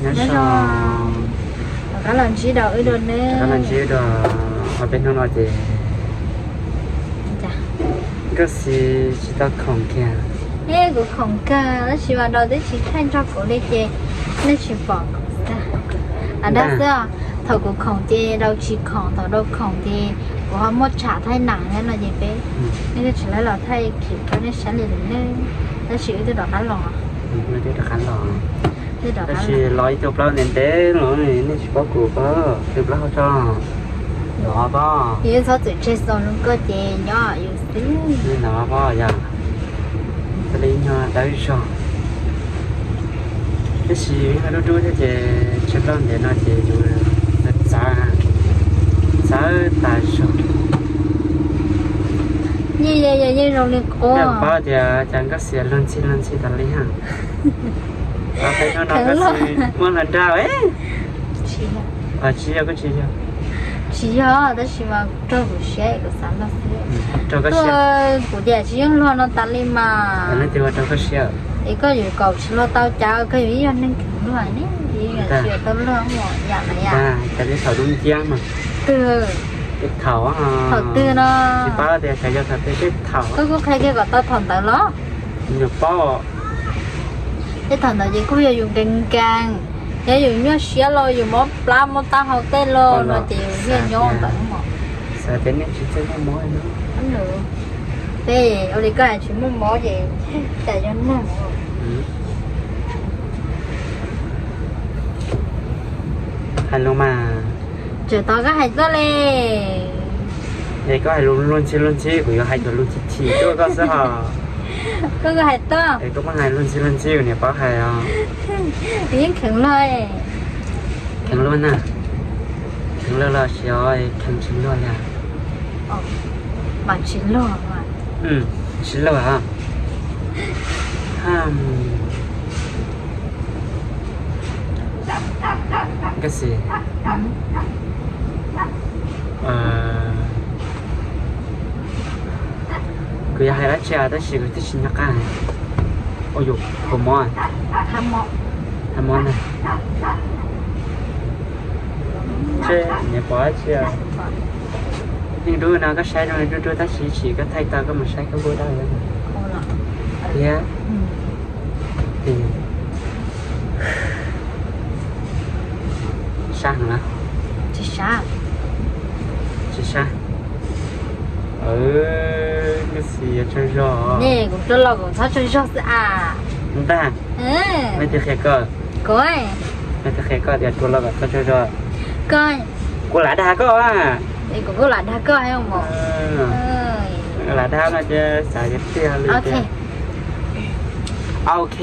Nyob zoo. Rov qab los ntsib rau wb dua nawb. Rov qab los ntsib dua, ob peb hnub no ces Nkauj Xis tsis tau khoom kiag. Kuv khoom kawg tab sis mas Dau twb tsis thaij nrog kuv li ces nej tsis pom kuv xwb. Dab xwb, thaum kuv khoom ces Dau tsis khoom, thaum Dau khoom ces kuv ho muaj tsham thaij nam thiab no ces peb, nej twb tsis laib los thaij khiv rau nej saib li lawm ne. Tab sis wb twb rov qab los. Tab sis los ib tug plaub ntev ntev los nej tsis paub kuv pob, tus plaub hau tso. Los pob. Yus txhob txwm tseg xoo zoo koj ces nyob yus xwb. Los pob yog. Tau li nyuag dawb zog. Tab sis yog dub dub thiab ces tseg plaub ntev no ces yus txawv, txawv tas zog. Yeej zoo li qub. Paub tias cas Nkauj Xis luag ntxhi luag ntxhi tas li ha. Peb hnub no Nkauj Xis muaj hluas nraug. Tsis yog, tsis yog, tsis yog. Tsis yog tab sis mas raug kuv siab kuv xav luag xwb. Raug koj siab. Kuv tias tsis yeej luag no tas li mas. Leej twg ua raug koj siab? Es koj yuav kom tsis luag tau cas, koj yuav ib yog neeg kheev luag ne, tsis yuav tau luag mus yam na yam. Cas li thaum lub nciab mas. Twg? Tej thaum. Thaum twg no? Tsis paub tias xyov yog thaum twg, tej thaum. Koj kuj qhia kiag kom tau thaum ntawd los. Yus paub. Tej thaum ntawd ces kuj yog yus nkees nkees, yog yus nyuaj siab los yus mob plab mob taub hau tej los no ces yus thiaj nyob ntawd mos. Xav tias nej tsis txawj muaj mob no. Peb ua li koj hais tsis muaj mob ces cas yog neeg. Hais lus mas. Tseem tos koj hais tuaj li. Es koj hais lus luag ntxhi luag ntxhi, kuv yuav hais cov lus chim chim tuaj koj xwb hos. Koj hais tuaj. Es koj pheej hais luag ntxhi luag ntxhi, kuv niam paub hais os. Kuv yeej kheev luag. Kheev luag na. Kheev luag los siav, kheev tsis luag li. Mas tsis luag. Tsis luag. Nkauj Xis, kuv yuav hais dab tsi tab sis kuv twb tsis nco qab. Ua yus kua mob, hab mob na. Ntshe niam pom dab tsi. Yeej dub no koj saib zoo li dub dub tab sis tsis koj thaij tau koj mus saib koj kuj dab. Thiab. Sab heev na. Tsis sab. Tsis sab. Nkauj Xis yuav tsaug zog. Nej kuv rau los kuv txhob tsaug zog xwb as. Ntag. Leej twg qhia koj? Kuv. Leej twg qhia koj tias rau los kom txhob tsaug zog? Koj. Kuv lam dag koj. Kuv kuj lam dag koj. Lam dag no ces xav tiag li. Ok.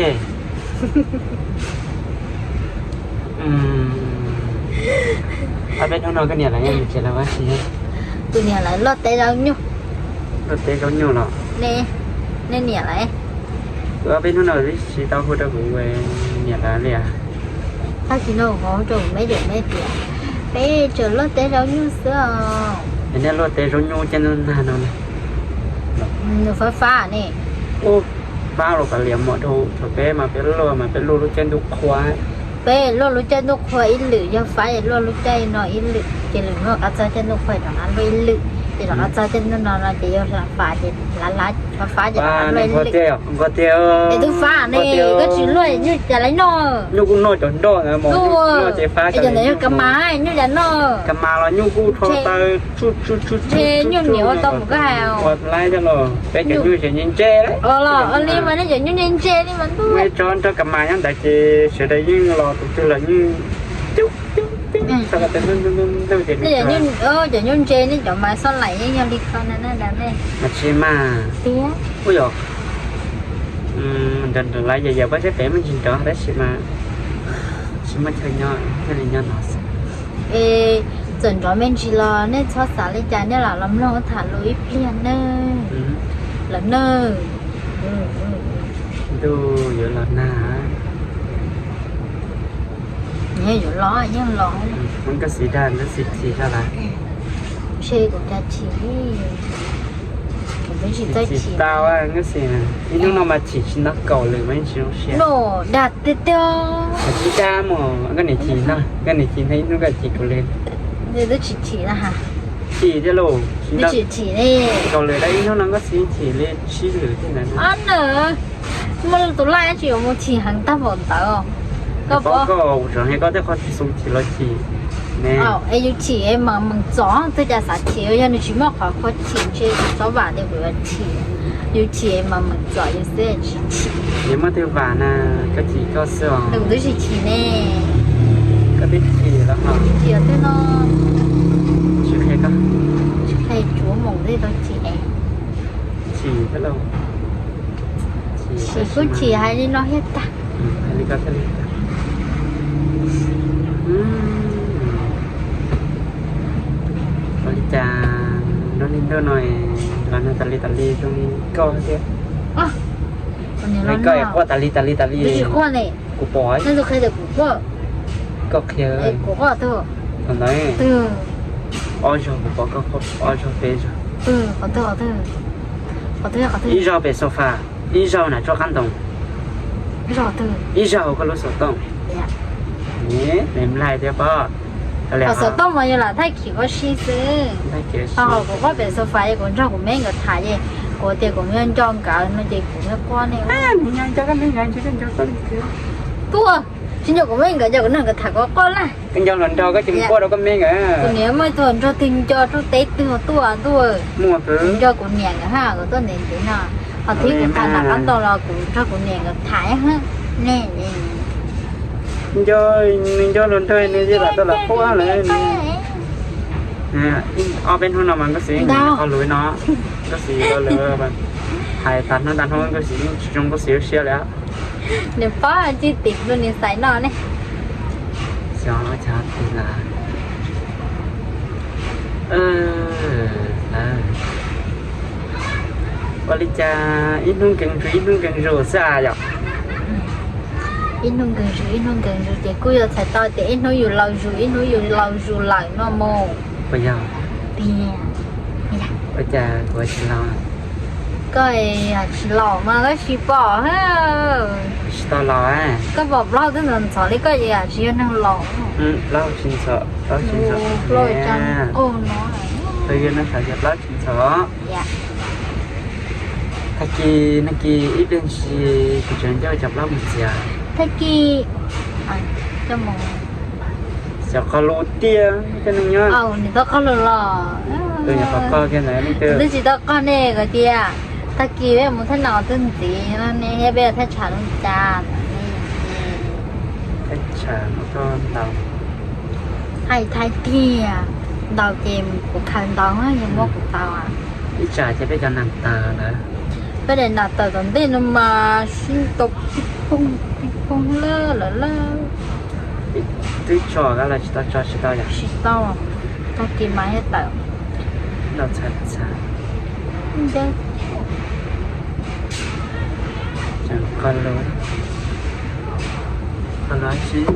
Ob peb hnub no koj niam lawv nyob tsev los ua si? Kuv niam lawv luaj teb zaub nyuj. Luaj teb zaub nyuj los? Nej niam lawv? Kuv ob peb hnub no twb tsis tau hu rau kuv niam lawv li as. Tab sis no kuv hu rau kuv me cawm me tias peb tseem luaj teb zaub nyuj xwb os. Es nej luaj teb zaub nyuj caij ntuj nag no ne? Nws fab fab ne. Ub, fab los kav liam mos rau thaum peb mas peb luaj mas peb luaj lub caij ntuj qhua. Peb luaj lub caij ntuj qhua ib lwm, yog fab es luaj lub caij no ib lwm, ces lwm hnub rov qab txog caij ntuj qhua rov qab luaj ib lwm, ces rov qab txog caij ntuj no no ces yog hla fab ces hla hla fab fab ces rov qab luaj ib lwm. Es twb fab ne, koj tsis luaj nyuj cas lawv noj? Nyuj kuj noj cov nroj ntawd mos, nyuj noj ces fab. Cov ntawd yog ka mas, nyuj cas noj? Ka mas los nyuj kuj rho taw. Ntshe nyuj niam ua tau mus koj hais. Ua laib coj los, peb cov nyuj tseem ntse ntse. Ua li mas nej cov nyuj ntse ntse li mas ntuj. Muaj ib tsob nroj ka mas nyob ntawd ces sawv daws yeej los tus twg los yeej cub cub cub, txog ko taw ntuj ntuj ntuj ces. Cov nyuj ntse nej cov mas xob laim yeej yog li ko na. Mas tsis mas tiag. Ub yog, nrov nrov lawv yawm yawm pob zeb pem muaj ntsis nrov tab sis mas tsis muaj chaw nyob, thiaj li nyob no xwb. Es txawm nrov me ntsis los nej txhob xav li cas, nej lam los mloog tham lus ib pliag nawb. Lawm nawb. Ntuj yuav los nag. Yuav los yeej los. Muab Nkauj Xis dag, Nkauj Xis chim tso lawm. Ntshe kuv cas chim li. Kuv Tsis tau, nkauj Xis, ib hnub no mas chim tsis nto kaum lwm mas yeej tsis zoo siab. Dag tiag tiag. Tsis dag mus, nkauj niam chim no, nkauj niam chim no ib hnub nkauj chim kaum lwm. Twb tsis chim na. Chim thiab lauj, tsis nto kaum lwm, ib hnub no nkauj Xis chim li tsib lwm thiab ntawd. Muaj tus laj tsis yuav mus chim heev tag npaum ntawd. Koj paub koj ua tseem hais koj tej qhov xu chim los chim ne. Es yus chim mas meem txom, twb cas xav chim, yog nws tsis muaj qhov khuv chim ntshe txhob vam tias kuv yuav chim. Yus chim mas meem txom yus xwb tsis chim. Yus muaj twg vam na, koj chim koj xwb os. Kuv twb tsis chim ne. Koj twb chim los ho. Chim twg no. Tsis qhia koj. Tsis qhia, tsuav mus twb tau chim. Chim thiab lauj. Chim kuj chim hais li no thiab tag. Hais li ko thiaj li tag. Ua li cas nrog li nrog no los nag tas li tas li zoo li koj thiab. Li koj es quaj tas li tas li tas li. Kuv pom. Koj qhia. Thaum ntawd ob zaug kuv pom koj, ob zaug peb zaug. Ib zaug pem sofa, ib zaug nram tsob qab ntoo, ib zaug koj lub xov tooj. Me nplaig thiab pob. Xov tooj mas yog lam thaij khiv koj sib xwb. Ho kuv quaj pem sofa es kuv nrog kuv me nkawd tham es kuv tias kuv nco nkawd no ces kuv quaj ne. Tuaj, tsis nco kuv me nkawd, nco kuv nrog nkawd tham kuv quaj laj. Koj nco hluas nraug koj tsis mus quaj rau koj me nkawd. Kuv niam muaj ib tug nrog twg nco rau teb twg tuaj tuaj. Muaj, nco kuv niam nkawd hab, kuv tuaj ntev ntev no. Ho thib kuv tham nram qab ntoo los kuv nrog kuv niam nkawd tham. Nco, nws nco hluas nraug nws yeej lam tau lam quaj lawm. Ob peb hnub no mas nkauj Xis nco qhov lus no, nkauj Xis los lawm, hais tas hnub tas hnub nkauj Xis yeej tsis zoo nkauj Xis lub siab li. Nws paub tsis tim dua nws xaiv no ne. Xyov cas tis lawm. Ua li cas ib hnub nkees zus ib hnub nkees zus xwb as yom? Ib hnub nkees zus ib hnub nkees zus ces kuj yog txhais tau tias ib hnub yus laus zus ib hnub yus laus zus lawm no mus. Puas yog? Tiag. Ua cas kuv tsis laus? Koj tsis laus mas koj tsis pom. Tsis tau laus. Koj pom plaub twb ntxhov ntxhov li koj yam tsis yog neeg laus. Plaub tsis ntxhov, plaub tsis ntxhov. Thaum yog neeg xav yog plaub tsis ntxhov. Tag kis nag kis ib pliag ntsis kuv tseem coj cov plaub mus txiav. Tag kis coj mus. Xyov qhov lus tiag, coj neeg nyob. Nws tau qhov lus los. Tus nyuam qhuav qog kiag ntawd leej twg? Twb tsis tau qog ne, kuv tias tag kis peb mus thaij no twb ntxiv no ne, thiab peb yuav thaij tshav zoo li cas no ne. Thaij tshav no koj ntaus. Hais thaij tiag, ntaus ces kuv khaws ntaus, yog muab kuv ntaus. Ib tsam ces peb cov nam tawm lawm. Peb daim nam tawm tom ntej no mas sib ntaus pib poog pib poog lawm lawm. Twb tso kab los tsis tau, tso tsis tau yom? Tsis tau, tag kis mas thiaj tawm. Ntaus txhav txhav. Tseem qhov lus, qhov lus tsis,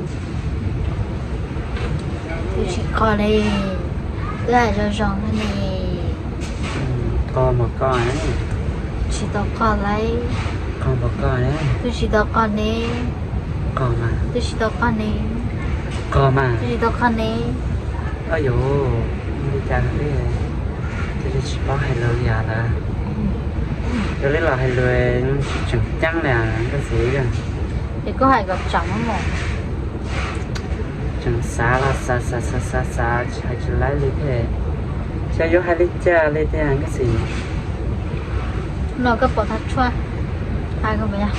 twb tsis qhov li, twb hais zoo zoo li. Qhov npaum koj, tsis tau qhov li. Qhov npaum koj, twb tsis tau qhov li. Qhov mas, twb tsis tau qhov li. Qhov mas, twb tsis tau qhov li. Au yus, li cas li, cia li tsis paub hais lus li as lawm. Yog li los hais lus tsis tseem ceeb li nkauj Xis. Es koj hais kom tseem mus. Tseem xav los xav xav xav xav xav tsis hais tsis laib li thiab. Xyov yuav hais li cas li tiag nkauj Xis. No koj pom thaj tshuaj, thaj koj puas yog?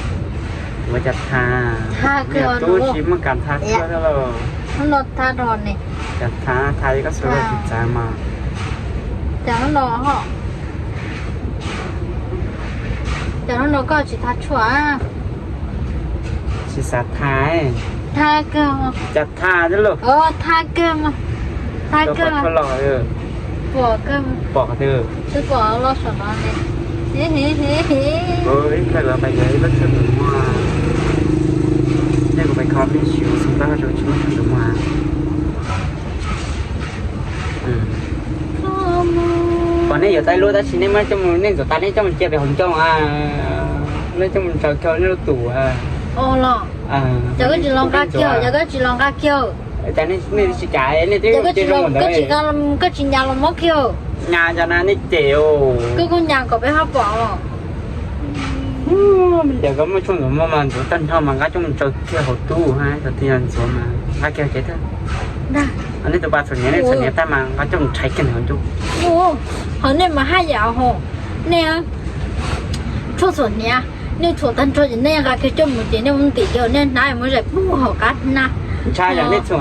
Ua cas thaj, thaj koj tub tsis muaj kam thaj tshuaj thiab lauj. Hnub no thaj rau ne. Cas thaj, thaj koj xav los tsis txav mas. Cas hnub no ho, cas hnub no koj tsis thaj tshuaj? Tsis xav thaj. Thaj kawg. Cas thaj thiab lauj. Thaj kawg mas. Thaj kawg. Pom kawg. Pom twg? Twb pom los saum no ne. Ib pliag los pais yuav ib lub tshuaj ntus muag. Tej kuv pais kho me siv xov tooj rau tshuaj ntus muag. Pom Nej yuav tau ib lub tab sis nej muab coj mus, nej ntxuav tas nej coj mus cia pem hauv ncoo, nej coj mus tsaws kiag nej lub tus. Los, cov koj tsis los nqa kiag, cov koj tsis los nqa kiag. Cas nej tsis kam, nej twb, koj tsis, koj tsis nyas los muab kiag. Nyas cov na nej cem. Koj kuj nyas kom peb ho pom. Yog koj muaj tshuaj ntxuav muag mas ntxuav tag nrho mas nqa coj mus tsaws kiag hauv tub, cov twg yog ntxuav mas nqa kiag tsev tag. Nej tus pa txhuam hniav, nej txhuam hniav tag mas nqa coj mus rhais kiag hauv ncoo. Hauv nej mas haj yam hos nej tshuaj txhuam hniav, nej txhuam tag nrho ces nej nqa kiag coj mus ces nej mus ntim ces nej hnab muab zais pug hauv qab hnab. Ntshai yog nej txhuam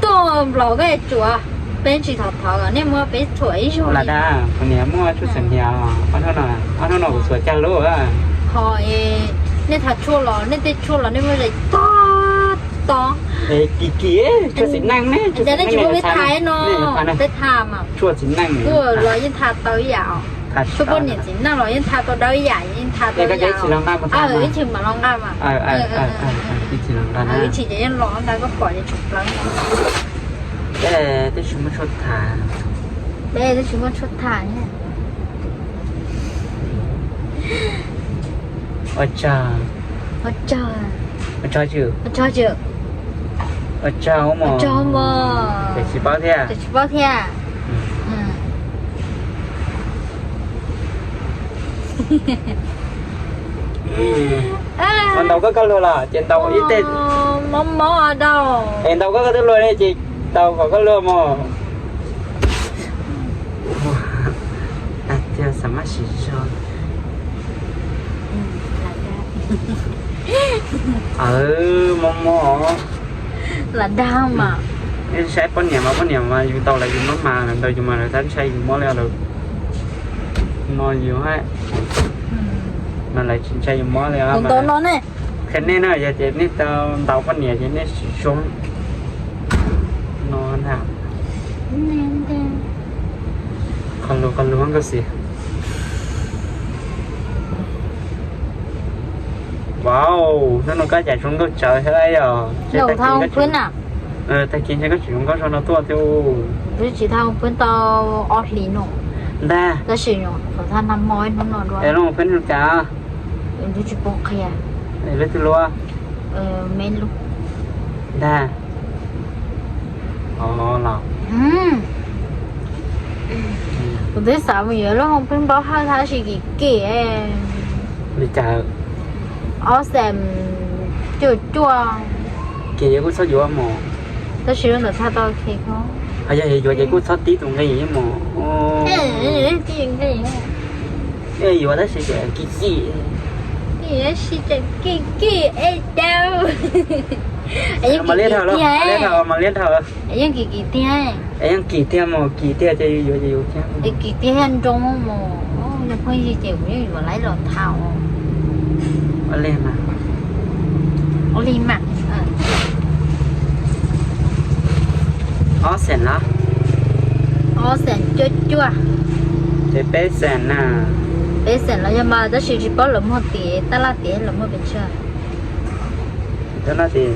tuaj nplaum koj tsuav, peb tsis thov thov nej muab peb txhuam ib zaug li. Lam dag, kuv niam muaj tshuaj txhuam hniav, ob hnub no kuv txhuam cag lub. Ho nej thav tshuaj los nej tej tshuaj los nej muab zais tob tob. Kim kim, tshuaj txiv neej ne, nej tsis muab peb thav no, peb thav mas tshuaj txiv neej kuj los yeej thav tau ib yam. Tshuaj poj niam txiv neej los yeej thav tau dawb ib yam, yeej thav tau ib yam. Ib txhis mam los nqa mas. Ib txhis ces yeej los ntawd koj pom ces tshum plaws. Peb twb tsis muaj tshuaj thav. Peb twb tsis muaj tshuaj thav. Ua tsaug. Ua tsaug. Ua tsaug tsis? Ua tsaug tsis? Ua tsaug mos. Ua tsaug mos. Ces tsis paub thiab. Ces tsis paub thiab. Ntaus koj koj luag los ces ntaus ib teg. Mob mob dau. Es ntaus koj koj twb luag li ces ntaus kom koj luag mos. Tiag xav maj siv zog. Mob mob. Lam dag mas. Saib poj niam mas, poj niam mas yus ntaus lawv yus mob mas, lawv ntaus yus mas lawv tab ntshai yus mob li lawm. No yus, no lawv tsis ntshai yus mob li os. Qhia nej na, yog tias nej tau ntaus poj niam ces nej siv zog no ntag. Qhov lus, qhov lus nkauj xwb. Wow, hnub no koj cas zoo nkauj tsawv thiab yog. Tag kis ntshe koj tsis zoo nkauj zog no tuaj thiab. Twb tsis tau phwb tau ob hlis no. Ntag. Tab sis thaum thaj nag hmo ib hnub no dua. Es lub phwb nug cas? Twb tsis paub qhia. Es lub twg lub? Me lub. Ntag. Los, kuv twb xav mus yuav lub hoo phwb npau hawj tab sis kim kim. Li cas? Ob xees cuaj cuaj. Ces yuav kuj txhob yuav mos. Tab sis lub ntawd txhaj tau. Ho yog yuav ces kuj txhob tib tus nqi mos. Tib nqi. Yuav tab sis kim kim. Kim kim es dau. Mas liab dhau, mas liab dhau, mas liab dhau. Yeej kim kim tiag. Es yeej kim tiag mos, kim tiag ces yus yuav ces yus thiab. Es kim tiag thiab nroo mos, yog phooj ywg ces kuv yeej yuav laib los thaum. Ua li mas. Ua li mas. Ob xees los? Ob xees cuaj cuaj. Ces peb xees na. Peb xees los yog mas tab sis tsis paub lawv muag tiav, tab laj tiav lawv muag pes tsawg. Tab laj tiav,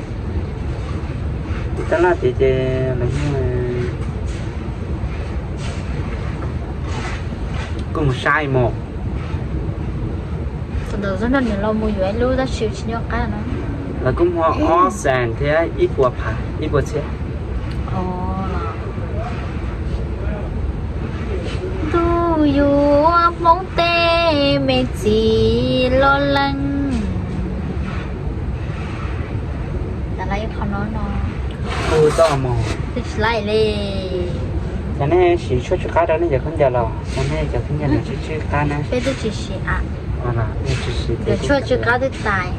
tab laj tiav ces lawv muag. Kuj mus saib mos. Thaum ntawd nws los mus yuav ib lub tab sis tsis nyob qab no. Lawv kuj muag ob xees thiab ib puas phav, ib puas txhiab. Ntuj yuav Hmoob tej me txiv loj leej. Tab laj ib qho no no. Kuv tau mos. Twb tsis laij li. Cov nej siv tshuaj tsw qab rau nej cov khaub ncaws los, cov nej cov khaub ncaws no tsw tsw qab na. Peb twb tsis siv a. Cov tshuaj tsw qab twb tas.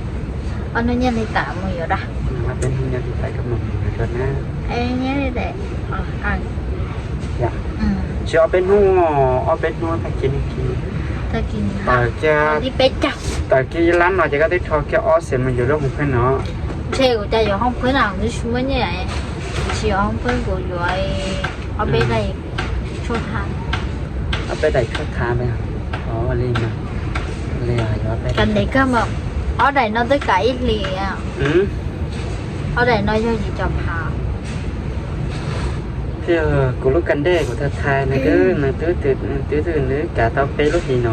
Ob hnub nyiaj li tas mus yuav da. Ob peb hnub nyiaj li tas koj mus yuav na. Tsis ob peb hnub, ob peb hnub tag kis, tag kis, tawm kiag ib lab no ces koj twb rho kiag ob xees mus yuav lub hoo phwb no. Ntshe kuv cas yuav hoo phwb na, kuv twb tsis muaj nyiaj, tsis yuav hoo phwb kuv yuav ob peb daim tshuaj thav. Ob peb daim tshuaj thav ntag. Ua li mas, ua li yuav ob peb daim. Kam ntev kawg mas, ob daim no twb kam ib hlis. Ob daim no yog yim caum phav. Kuv lub kas dej kuv tau thaiv nws, nws twb, nws twb, nws twb kav tau peb lub hlis no.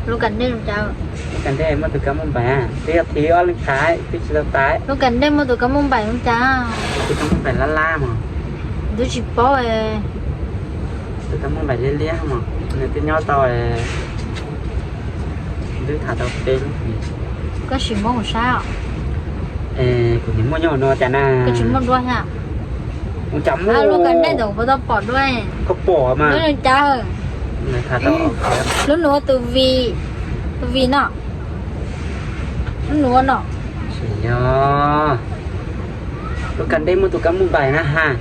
Lub kas dej, lub kas dej muaj tus kab muaj npaim, twb yog thib ob leej thaiv twb tsis tau taiv. Lub kas dej muaj tus kab muaj npaim zoo cas? Tus kab muaj npaim lab lab mos. Twb tsis paub. Tus kab muaj npaim liab liab mos, nws twb nyob tau, twb tham tau peb lub hlis. Koj sim muab kuv saib os. Es kuv nim muaj nyob no cas na. Koj tsis muaj duab thiab? Ua cas muaj. Lub kas dej ntawd kuv puas tau pom duab? Koj pom mas. Lub zoo cas? Lub nuav tus Vim, tus Vim no. Lub nuav no. Tsis yog. Lub kas dej muaj tus kab muaj npaim na has.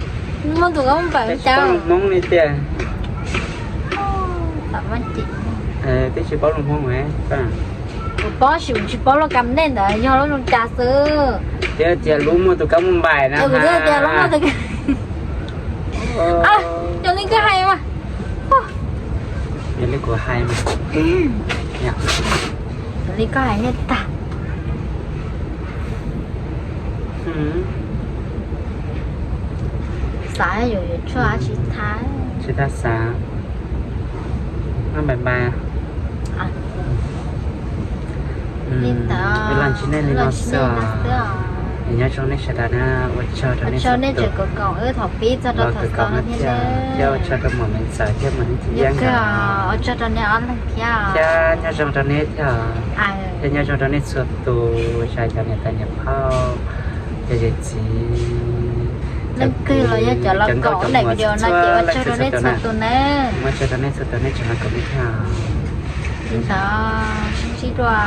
Muaj tus kab muaj npaim cas? Hmoob li tiag. Twb tsis paub lus Hmoob. Kuv paub sis kuv tsis paub lub kas dej ntawd yog lub zoo cas xwb. Twb tias lub muaj tus kab muaj npaim na. Yog li koj hais mas. Yog li kuv hais mas. Yog li koj hais nej tag. Xav yuav yuav tshuaj tsis thab. Tsis thab xav. Npais npais. Li ntawd los ntsib nej li no xwb. Nyob zoo nej sawv daws na, ua tsaug rau nej tseem koom koom wb thaum pib txog rau thaum xaus thiab, thiab ua tsaug rau Muam Maiv Ntxawm thiab Muam Neej Txiv Yeeb, ua tsaug rau nej ob leeg thiab, thiab nyob zoo rau nej thiab, thiab nyob zoo rau nej txhua tus, tsa cov niam tais niam phauj, cov yawm txiv, leej twg los yog cov los koom daim video no ces ua tsaug rau nej txhua tus na. Ua tsaug rau nej txhua tus nej tseem los koom nej thiab. Li ntawd sib ntsib dua.